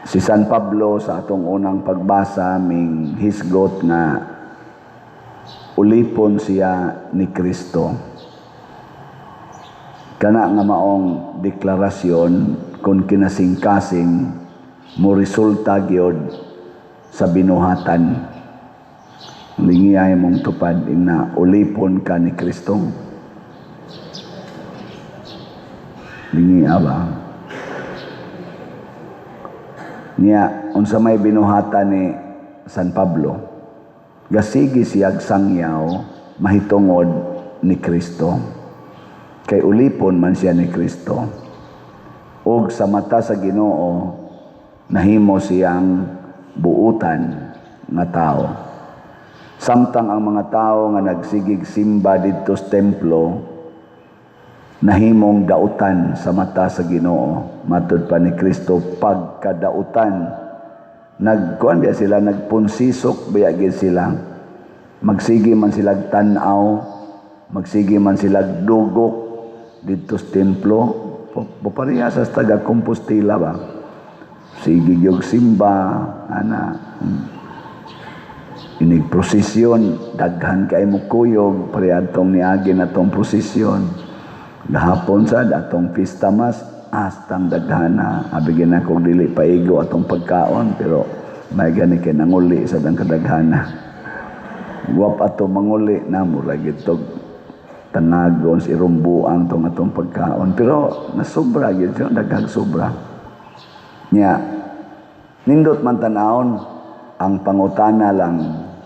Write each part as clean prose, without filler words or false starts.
Si San Pablo sa atong unang pagbasa ming hisgot nga ulipon siya ni Kristo. Kana nga maong deklarasyon kung kinasingkasing mo resulta gyud sa binuhatan. Lingiyay mong tupad na ulipon ka ni Kristo. Lingiya ba? Niya, unsa may binuhatan ni San Pablo, gasigi siyag sangyaw mahitungod ni Kristo. Kay ulipon man siya ni Kristo. Og sa mata sa Ginoo, nahimo siyang buutan nga tao. Samtang ang mga tao nga nagsigig simba didto sa templo, nahimong dautan sa mata sa Ginoo. Matud pa ni Kristo, pagkadautan nagkuan biya sila, nagpunsisok biya gid sila, magsige man sila tan-aw, magsige man sila dugok didto sa templo. Pareha sa taga Compostela ba, sige gyud simba ana, inig prosesyon daghan kay mo kuyog, pareha atong niagi na tong prosesyon gahapon sad atong pista mas astang daghana. Abi gina kog dili paigo atong pagkaon, pero may gani kay nanguli sad ang kadaghana. Guwap ato manguli na, murag itog tangagon si rumbuang tong atong pagkaon, pero nasobra gyud siya, daghang sobra nya. Nindot man tan-awon. Ang pangutana lang,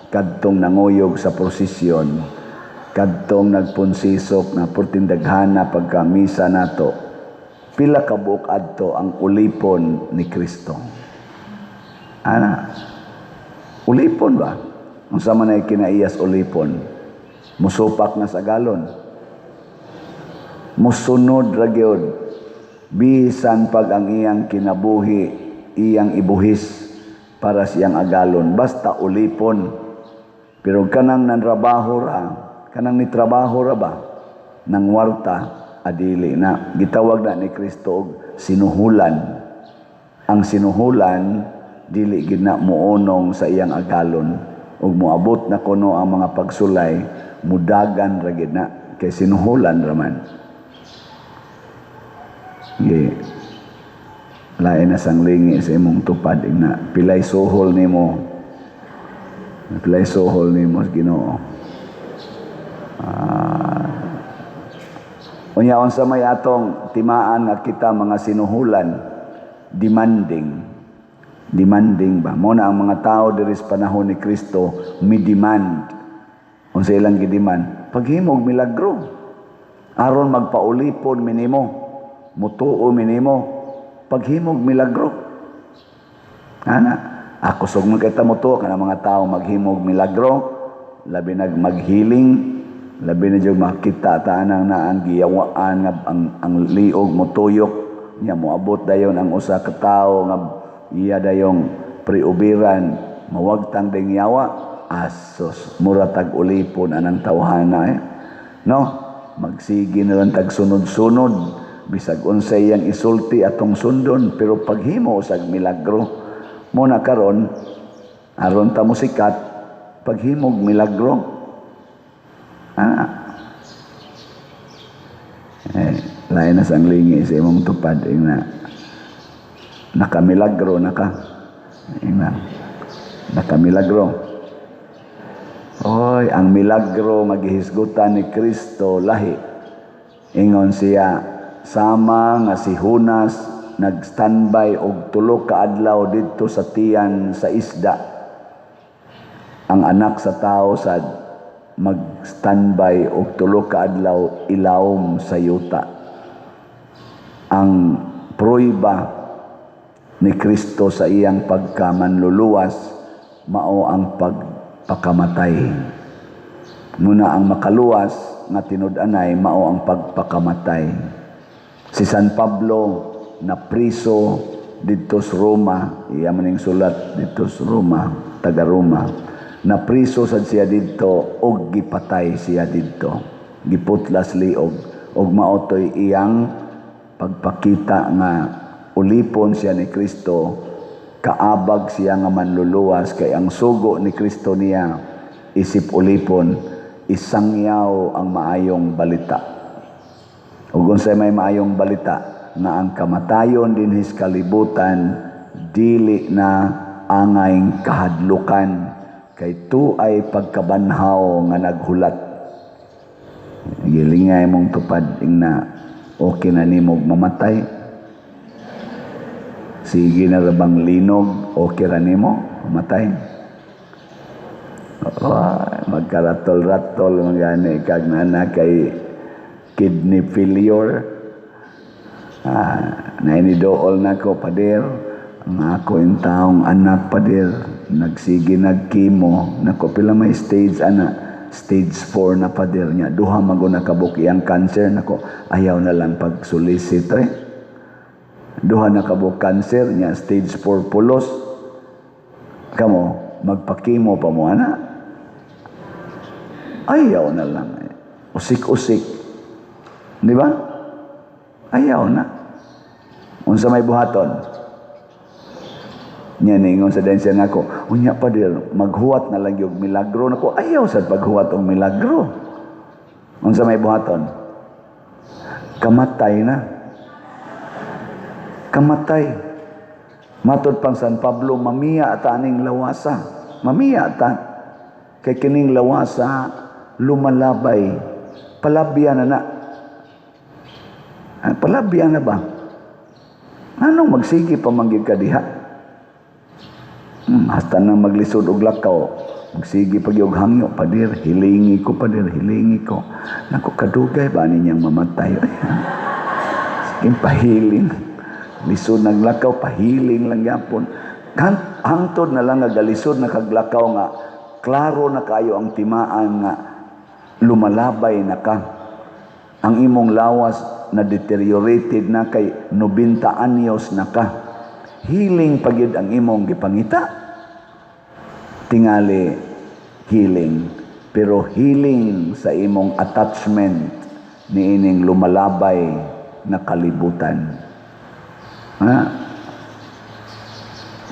kadtong nanguyog sa prosesyon, kadtong nagpunsisok na purting daghana pagka misa nato, pila ka buok adto ang ulipon ni Kristo? Ana, ulipon ba? Unsa man ay kinaiyas ulipon? Musupak na sa galon, musunod ra gyud bisan pag ang iyang kinabuhi iyang ibuhis para siyang agalon, basta ulipon. Pero kanang nanrabaho ra, kanang nitrabaho ra ba nang warta, adili na. Gitawag na ni Kristo og sinuhulan. Ang sinuhulan dili gid na muunong sa iyang agalon, ug moabot na kuno ang mga pagsulay, mudagan ra gid na kay sinuhulan ra man. Gi lain na sang lingi sa imong tupad na pilay suhol nimo, pilay suhol nimo sa Ginoo. Unya, unsa may atong timaan nga kita mga sinuhulan? Demanding. Demanding ba? Mo na ang mga tao diri sa panahon ni Kristo mi demand. Unsa ilang gidemand? Paghimog milagro. Aron magpaulipon minimo, mutuo minimo, paghimog milagro. Ana, ako sug man kay ta mutuo kana mga tao maghimog milagro, labi nag maghiling, labi na jud makita ta anang na ang giyawaan nga ang liog motuyok nya, moabot dayon ang usa ka tawo nga iya dayong priubiran, mawagtang ding yawa. Asos, mura tag ulipon anang tawhana eh. No, magsige na lang tag sunod-sunod bisag unsay iyang isulti atong sundon, pero paghimo usag milagro. Mo na karon, aron ta mo sikat, paghimog milagro. Eh, lain na sang lingi sa imong tupad na nakamilagro na ka. Ina, nakamilagro. Oy, ang milagro nga gihisgutan ni Kristo lahi. Ingon siya, sama nga si Junas nag-standby og 3 ka adlaw didto sa tiyan sa isda, ang anak sa tao sad mag-standby og 3 ka adlaw ilawom sa yuta. Ang pruiba ni Kristo sa iyang pagkamanluluwas mao ang pagpakamatay. Muna ang makaluwas nga tinud-anay mao ang pagpakamatay. Si San Pablo na priso didto sa Roma, iya maning sulat didto sa Roma, taga Roma. Napriso sad siya didto og gipatay siya didto. Giputlas liog og mao toy iyang pagpakita nga ulipon siya ni Kristo. Kaabag siya nga manluluwas kay ang sugo ni Kristo niya isip ulipon, isangyaw ang maayong balita. Ug unsay may maayong balita? Nga ang kamatayon dinhi sa kalibutan dili na angay kahadlukan kay tuay pagkabanhaw nga naghulat. Gilingay mong tupad, ingna, okay na nimo mamatay? Sige na ra bang linog, okay ra nimo mamatay? Oh, magkaratol-ratol magani kag nana kay kidney failure. Ah, nainidool nako, "Pader, ang ako yung taong anak, pader, nagsige nagkimo nako. Pila may stage ana?" "Stage 4 na, pader." Niya duha man gud nakabuk iyang cancer. Nako, ayaw na lang pag solicit eh. Duha na kabuk cancer niya, stage 4 pulos. Kamo, magpa-chemo pa mo ana? Ayaw na lang eh. Usik-usik, di ba? Ayaw na. Unsa may buhaton niya? Ningon sa densya nako, "Unya, pader, maghuwat na lang yung milagro." Nako, ayaw sa paghuwat og milagro. Unsa may buhaton? Kamatay na, kamatay. Matod pang San Pablo, mamiya ta aning lawasa, mamiya ta kay kining lawasa lumalabay, palabya na na. Ah, palabya na ba? Anong magsige pa man gyud ka diha? Hasta na maglisod og lakaw, magsige pa gyud hangyo, "Pader, hilingi ko, pader, hilingi ko." Nako, kadugay ba ninyang mamatay? Ay, sige, pahiling. Lisod naglakaw, pahiling lang gyapon. Hangtod na lang nga galisod na kaglakaw nga klaro na kayo ang timaan nga lumalabay na ka. Ang imong lawas na deteriorated na kay 90 anyos na ka. Healing pagid ang imong gipangita. Tingali healing, pero healing sa imong attachment niining lumalabay na kalibutan. Ha?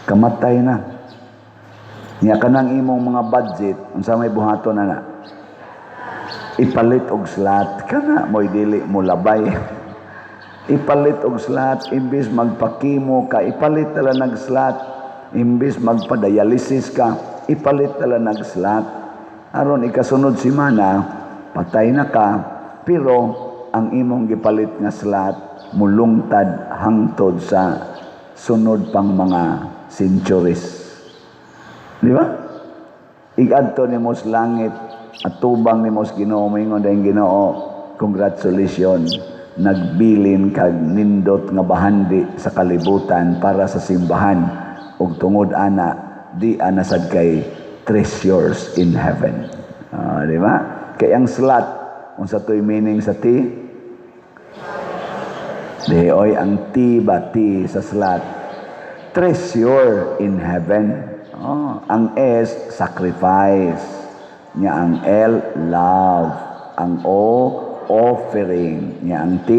Kamatay na. Nya kanang imong mga budget, unsa may buhaton na na? Ipalit og slot kana mo'y dili mo labay. Ipalit og slot. Imbis magpa-chemo ka, ipalit na lang nag slot. Imbis magpa-dialysis ka, ipalit na lang nag slot. Aron ikasunod semana patay na ka, pero ang imong gipalit nga slot mulungtad hangtod sa sunod pang mga centuries. Di ba? Igadto nimo sa langit at tubang nimo sa Ginoo, moingon dayong Ginoo, "Congratulations, nagbilin kag nindot nga bahandi sa kalibutan para sa simbahan ug tungod ana di ana sad kay treasures in heaven." Ah, di ba? Kay ang slot, unsa to'y meaning sa T? Di oy, ang T ba, T sa slot. Treasure in heaven. Oh, ang S, sacrifice. Nya ang L, love. Ang O, offering. Nya ang T,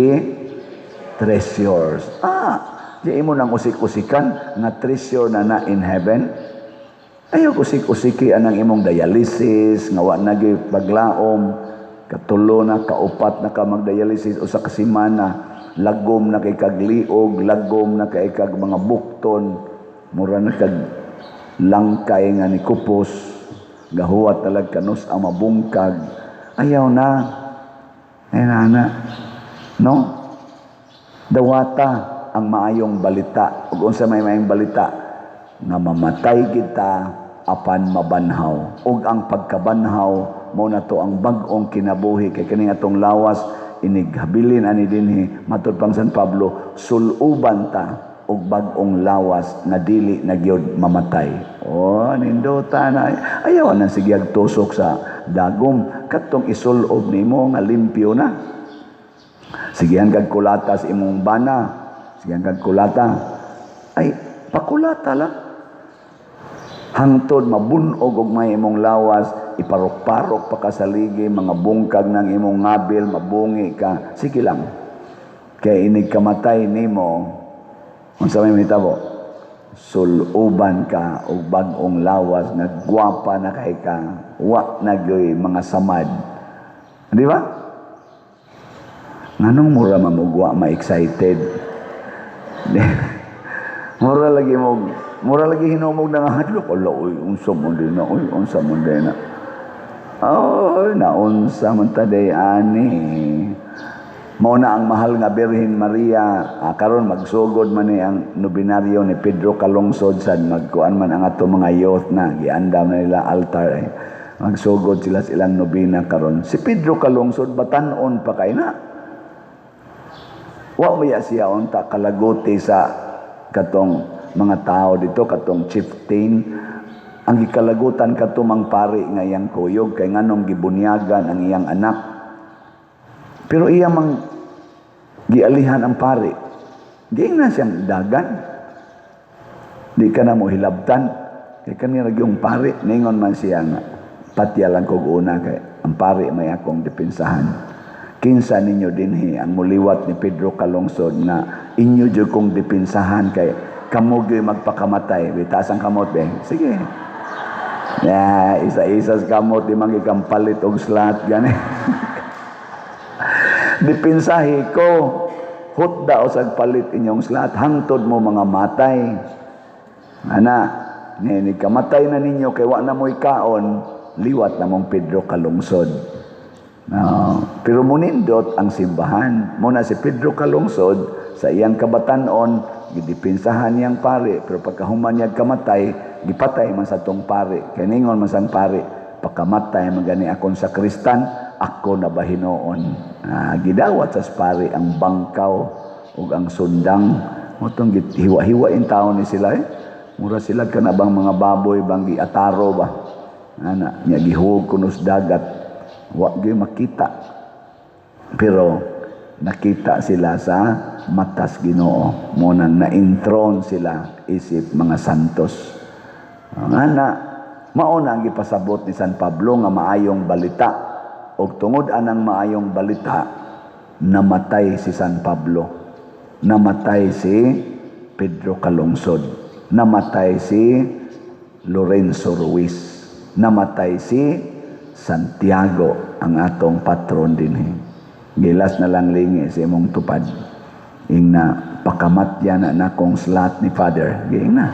treasures. Ah, di imo nang usik-usikan nga treasure na na in heaven. Ayaw usik-usiki anang imong dialysis nga wa na gyud paglaom, katulo na, kaupat na ka magdialysis usa ka semana, lagom na kay kag liog, lagom na kay kag mga bukton, mura na kag langkay nga ni kupos, gahuwat talag kanus ang mabungkag. Ayaw na. Ay na, no? Dawata ang maayong balita. Ug unsa may maayong balita? Nga mamatay kita apan mabanhaw. Ug ang pagkabanhaw mo na to ang bag-ong kinabuhi kay kini atong lawas inig habilin ani dinhi, matud pang San Pablo, suluban ta og bag-ong lawas nga dili na gyud mamatay. Oh, nindota na. Ayaw na sige tusok sa dagom, katong isulob nimo nga limpyo na. Sigihan kag kulata sa imong bana. Sigihan kag kulata. Ay, pakulata lang. Hangtod mabunog og may imong lawas, iparok-parok pa ka sa ligi, mga bungkag ng imong ngabil, mabungi ka. Sige lang. Kay inig kamatay nimo, unsa may mahitabo? Suluban ka og bag-ong lawas nga gwapa na kay ka, wa na gyoy mga samad, di ba? Nganong mura man mo wa ma-excited? Mura lagi hinumog na nga hadlok. Ala, uy, unsa man din na, uy, unsa man din na. Oy, naunsa man ta day ani. Mao na ang mahal nga Birhen Maria, karon magsugod man ni ang nobinaryo ni Pedro Calungsod sad, magkuan man ang ato mga youth na giandam na nila altar eh. Magsugod sila sa ilang nobina karon. Si Pedro Calungsod, batan-on pa kay na. Wa maya siya unta kalaguti sa katong mga tao dito, katong chieftain. Ang gikalagutan kato mang pari nga iyang kuyog kay nganong gibunyagan ang iyang anak. Pero iya mang gialihan ang pari. Giingnan siyang dagan. Di ka na mo hilabtan. Kay kani ra yung pari, ningon man siya nga patya lang kog una kay ang pari may akong depensahan. Kinsa ninyo dinhi ang muliwat ni Pedro Calungsod nga inyo jud kong depensahan kay kamo gyud magpakamatay? Bitaas ang kamot be. Sige. Ya, isa-isa sa kamot di man palit og slot gani. Depensahi ko. Hutda o palit inyong slot hangtod mo mga matay. Ana, ni kamatay na ninyo kay wa na mo'y kaon, liwat na mong Pedro Calungsod. No, pero munindot ang simbahan. Muna si Pedro Calungsod sa iyang kabatanon, gidepensahan niyang pare, pero pagkahuman niya kamatay, gipatay man sa tong pare. Kay ningon man sang pare, "Pakamatay man gani akong sakristan, ako na ba hinoon?" Gidawat sa pare ang bangkaw ug ang sundang. Motong hiwa-hiwa in taon ni sila eh. Mura sila kana bang mga baboy bang giataro ba. Ana, nya gihuog kunos dagat. Wa gyud makita. Pero nakita sila sa matas Ginoo. Mo nang na-enthrone sila isip mga santos. Ang ana, mao na ang gipasabot ni San Pablo nga maayong balita. Og tungod anang maayong balita, namatay si San Pablo. Namatay si Pedro Calungsod. Namatay si Lorenzo Ruiz. Namatay si Santiago, ang atong patron dinhi. Gilas na lang lingi sa imong tupad. Ingna, "Pakamatyan na nakong slot ni Father." Giing na.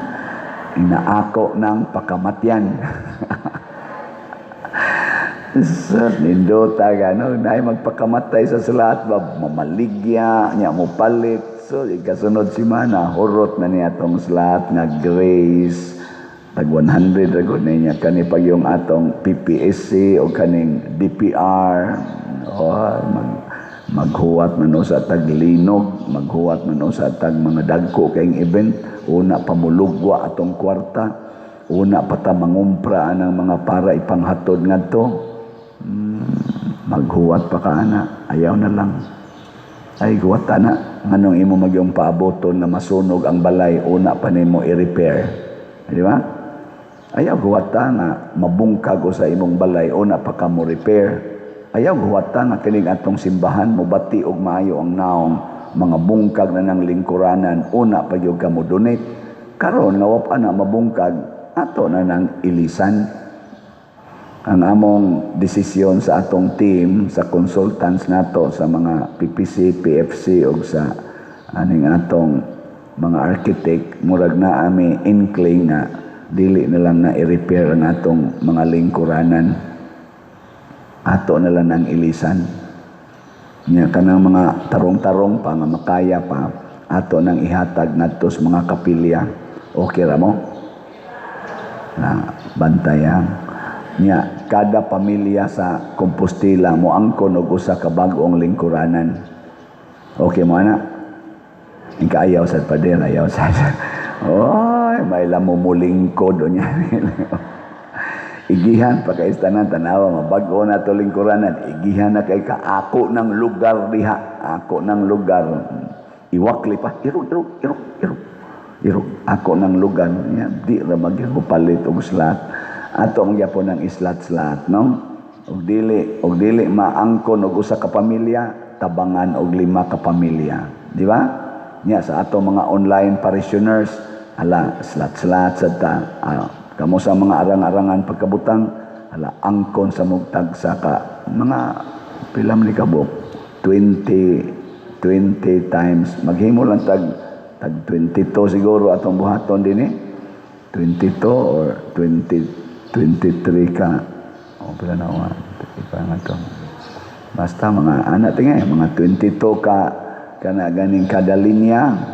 Ingna, "Ako ng pakamatyan." Sa nindota gano, nay magpakamatay sa slot ba, mamaligya, nya mo palit. So, ikasunod si mana, hurot na niya tong slot nga Grace. Tag 100 ra gud niya kani pag yung atong PPSC o kaning DPR. Oh, maghuwat man sa taglinog, maghuwat man sa tag mga dagko kayong event, una pa mulugwa atong kwarta, una pa ta mangumpra anang mga para ipanghatod ngadto. Maghuwat pa ka ana, ayaw na lang. Ay, huwat ana, nganong imo magyong paaboton na masunog ang balay, una pa nimo i-repair. Di ba? Ayaw huwat ta nga mabungkag o sa imong balay, una pa ka mo repair. Ayaw huwat ta nga kining atong simbahan mobati og maayo ang naong, mga bungkag na ng lingkuranan, una pa gyud ka mo donate. Karon nga wa pa na mabungkag, ato na nang ilisan. Ang among desisyon sa atong team, sa consultants nato, sa mga PPC, PFC ug sa aning atong mga architect, murag na ami inkling nga dili na lang na i-repair ang atong mga lingkuranan. Ato na lang ang ilisan. Nya kanang mga tarong-tarong pa nga makaya pa, ato nang ihatag ngadto sa mga kapilya. Okay ra mo? Na bantayan. Nya kada pamilya sa Compostela mo angkon og usa ka bag-ong lingkuranan. Okay mo ana? Ikayaw sad, pader, ayaw sad. Oy, may lamumulingkod o niya. Igihan pa kay tanan, tanawa mabag-o na to lingkuranan. Igihan na kay ka ako ng lugar diha, ako ng lugar. Iwakli pa, irog, irog, irog, irog. Irog, ako ng lugar niya, di ra magyud palit og slot. Ato ang gyapon ng islat-slat, no? Og dili maangkon og usa ka pamilya, tabangan og lima ka pamilya, di ba? Nya sa ato mga online parishioners, Ala, slat-slat sa ta. Ah, kamo sa mga arang-arangan pagkabutang, ala, angkon sa mugtagsa ka mga pila man ni kabuok? 20, 20 times, maghimo lang tag 22 siguro atong buhaton din eh. 22 or 20, 23 ka. O, pila na wa? Pa nga to. Basta mga anak tingay, mga 22 ka kana ganing kada linya.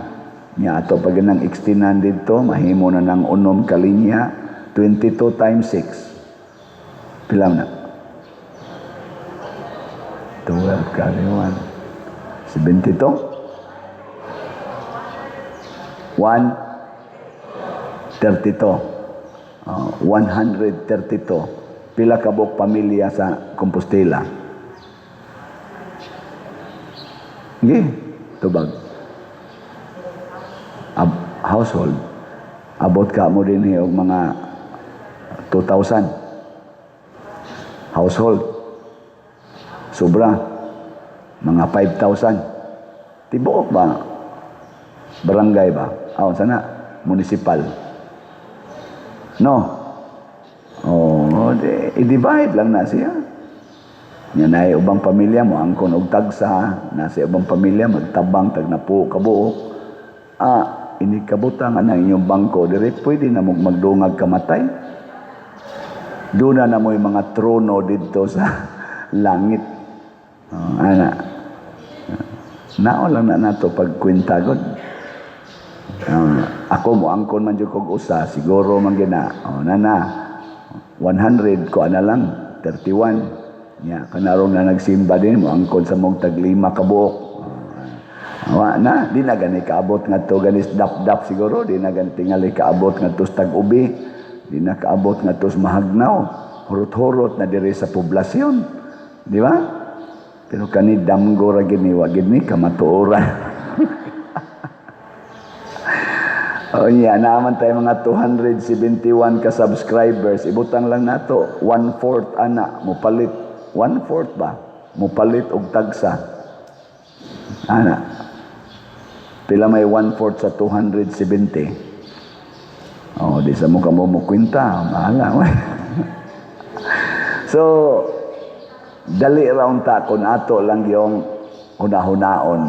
Nya ato pag nang extendan dito, mahimo na ng unom ka linya, 22 times 6. Pila na? 12 carry 1. 72? 1 32. 132. Pila ka buok pamilya sa Compostela? Sige, tubag. Household. Abot ka mo din og mga 2,000. Household. Sobra. Mga 5,000. Tibuok ba? Barangay ba? Ah, sana municipal. No. Oh, di, i-divide lang na siya. Nya naay ubang pamilya mo angkon og tagsa, na sa ubang pamilya magtabang tag napo kabuok. Ah, ini kabutang ana inyong bangko dire pwede na mo magdungag kamatay. Doon na mo'y mga trono dito sa langit. Oh, ana. Nao lang na nato pagkwenta god. Ako mo angkon man jud kog usa siguro man gina. Oh, nana 100 ko ana lang 31. Nya kanarong na nagsimba din mo angkon sa mong tag lima ka buok. Wa na di na gani kaabot ngadto ganis dap-dap siguro, di na gani tingali kaabot ngadto sa tag-ubi, di na kaabot ngadto sa Mahagnaw. Hurot-hurot na diri sa poblasyon. Di ba? Pero kani damgo ra gini, wa gid ni kamatuoran. Oh yeah, naman tayo mga 271 ka subscribers. Ibutang lang nato 1/4 ana mopalit. 1/4 ba? Mopalit og tagsa. Ana. Pila may 1/4 sa 270? Oh, di sa mo ka mo mukwenta, bahala. So, dali ra unta kun ato lang yung hunahunaon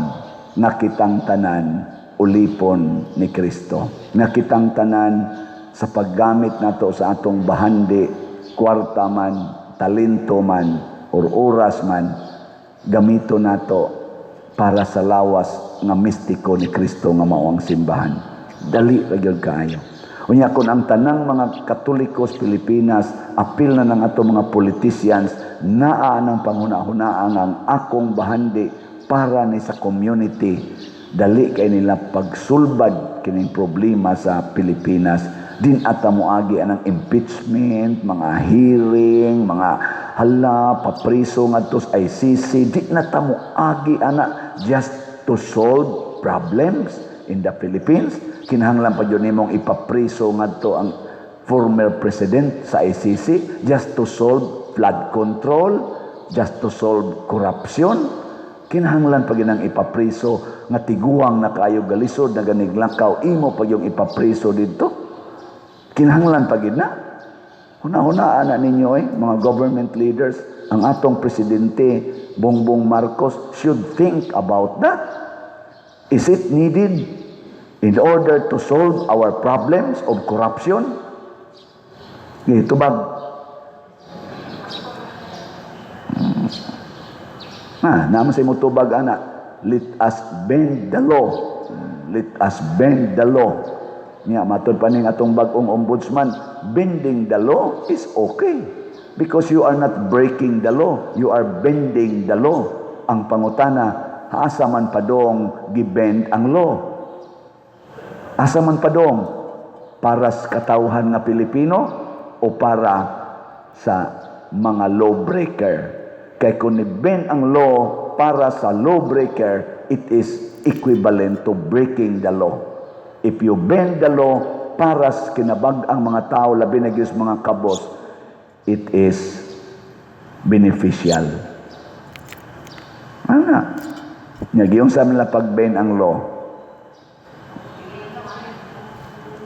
nga kitang tanan ulipon ni Kristo. Nga kitang tanan sa paggamit nato sa atong bahandi, kwarta man, talento man, or oras man, gamito nato para sa lawas nga mistiko ni Kristo nga mao ang simbahan. Dali ra gyud kaayo. Unya kun ang tanang mga Katoliko sa Pilipinas, apil na ng ato mga politicians, naa ng panghuna-hunaan ang akong bahandi para ni sa community, dali kay nila pagsulbad kining problema sa Pilipinas. Din ata moagi anang impeachment, mga hearing, mga hala, papriso ngadto sa ICC, di na ta moagi ana just to solve problems in the Philippines. Kinahanglan pa jud nimong ipapriso ngadto ang former president sa ICC just to solve flood control, just to solve corruption. Kinahanglan pa ginang ipapriso nga tiguang na kaayo galisod na ganig lakaw, imo pa yung ipapriso didto. Kinahanglan pa gid na. Huna-hunaan na ninyo mga government leaders, ang atong presidente Bongbong Marcos should think about that. Is it needed in order to solve our problems of corruption? Ito ba? Ah, naman sa imo tubag ana, let us bend the law. Let us bend the law. Nya matud pa ning atong bag-ong ombudsman, bending the law is okay because you are not breaking the law, you are bending the law. Ang pangutana, asa man padong gibend ang law? Asa man padong? Para sa katawhan nga Pilipino o para sa mga lawbreaker? Kay kung ni-bend ang law para sa lawbreaker, it is equivalent to breaking the law. If you bend the law para sa kinabag-ang mga tao, labi na gyud sa mga kabos, it is beneficial. Ano na? Nya giyong sa nila pag-bend ang law.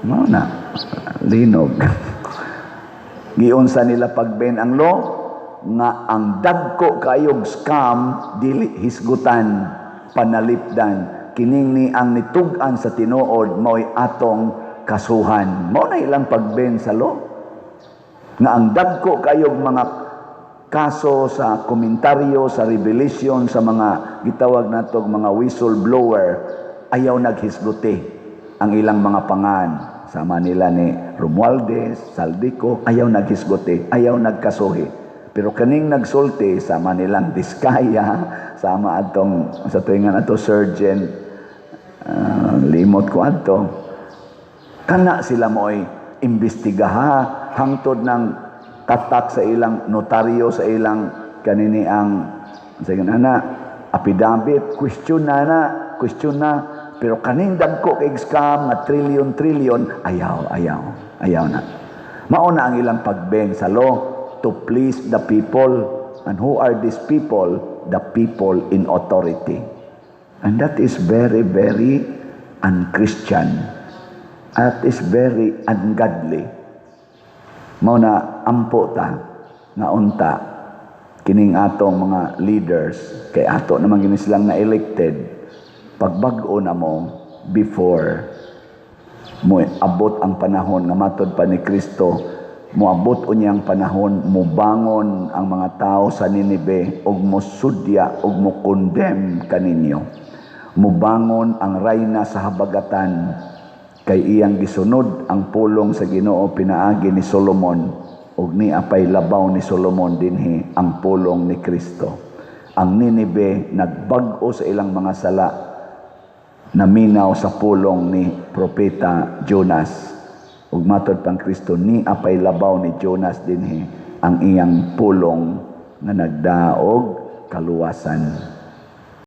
Mao na linog. Giunsa nila pag-bend ang law nga ang dagko kayog scam dili hisgutan, panalipdan. Kining ni ang nitug-an sa tinuod, mao'y atong kasuhan. Mao na ilang pag-bend sa law nga ang dagko kayog mga kaso sa komentaryo sa revelation sa mga gitawag natog mga whistleblower, ayaw naghisguti ang ilang mga pangan, sama nila ni Romualdez, Zaldy Co, ayaw naghisguti, ayaw nagkasuhi. Pero kaning nagsulti, sama nilang Diskaya, sama atong sa tuwingan ato sergeant, limot ko adto, kana sila mo'y imbestigaha hangtod ng katak sa ilang notaryo, sa ilang kanini ang sa ana affidavit, question na na, question na. Pero kaning dagko kay scam nga trillion trillion, ayaw, ayaw, ayaw na. Mao na ang ilang pag-bend sa law to please the people. And who are these people? The people in authority. And that is very, very unchristian. That is very ungodly. Mao na ampo ta nga unta kining atong mga leaders, kay ato naman gini silang na elected, pagbag-o na mo before mo abot ang panahon nga matod pa ni Kristo, moabot unyang panahon, mubangon ang mga tao sa Ninibe ug mosudya ug mo-condemn kaninyo. Mubangon ang rayna sa habagatan kay iyang gisunod ang pulong sa Ginoo pinaagi ni Solomon, ug ni apay labaw ni Solomon dinhi, ang pulong ni Kristo. Ang Ninibe nagbag-o sa ilang mga sala, naminaw sa pulong ni Propeta Jonas, ug matod pang Kristo, ni apay labaw ni Jonas dinhi, ang iyang pulong nga nagdaog kaluwasan.